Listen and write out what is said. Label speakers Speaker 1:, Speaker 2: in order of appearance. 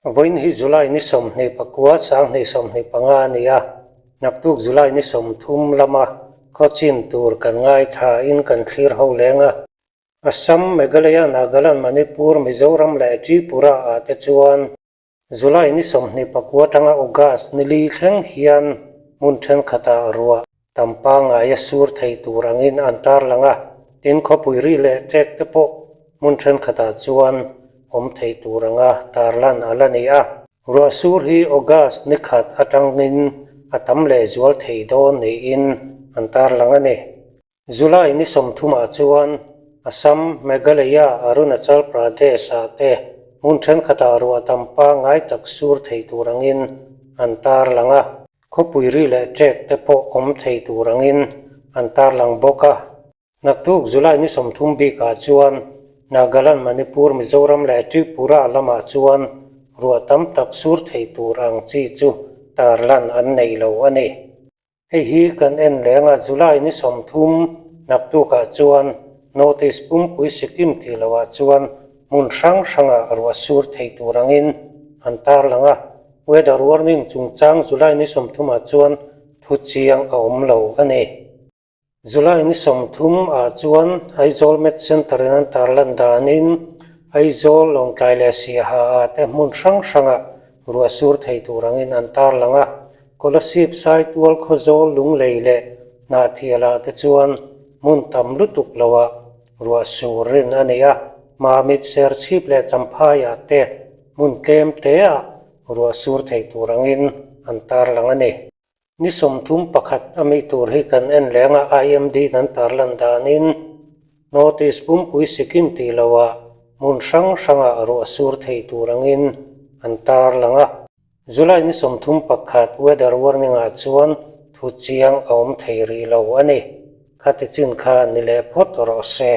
Speaker 1: Vawiin hi July ni 29, 2025 a ni a, naktuk July ni 30 lama khawchin tur kan ngaithla in kan thlir ho leng a. Assam, Meghalaya, Nagaland, Manipur, Mizoram leh Tripura ah te chuan July ni 29 atanga August ni li thleng hian hmun thenkhatah ruah tam pangngai a sur thei tur angin an tarlang a, tin khawpui ri leh ṭek te pawh hmun thenkhatah chuan awm thei tur anga tarlan a la ni a. Ruah sur hi August ni khat atangin a tam lehzual thei dawn niin an tarlang a ni. July ni 30 ah chuan Assam, Meghalaya, Arunachal Pradesh ah te hmun thenkhatah ruah tam pangngai tak sur thei tur angin an tarlang a. Khawpui ri leh ṭek te pawh awm thei tur angin an tarlang bawk a. Naktuk July ni 30 bikah chuan Nagaland, Manipur, Mizoram leh Tripura lamah chuan ruah tam tak sur thei tur ang chi chu tarlan an nei lo a ni. Hei hi kan en leng a, July ni 30 naktukah chuan North East pumpui Sikkim tih lohah chuan hmun hrang hrangah ruah sur thei tur angin an tarlang a, weather warning chungchang July ni 30 ah chuan thu chiang a awm lo a ni. July ni 30 ah chuan Aizawl Met Centre in an tarlan danin Aizawl, Lawngtlai leh Siaha ah te hmun hrang hrangah ruah sur thei tur angin an tarlang a, Kolasib Saitual Khawzawl Lunglei leh Hnahthial ah te chuan hmun tam lutuk loah ruah sur rin a ni a, Mamit Serchhip leh Champhai ah te hmun tlem te ah ruah sur thei tur angin an tarlang a ni. Ni 31 a mi tur hi kan en leng a, IMD kan tarlan danin North East pumpui Sikkim tih loah hmun hrang hrangah ruah sur thei tur angin an tarlang a. July ni 31 weather warning ah chuan thu chiang a awm thei rih lo a ni. Khati chin kha ni leh phawt rawh se.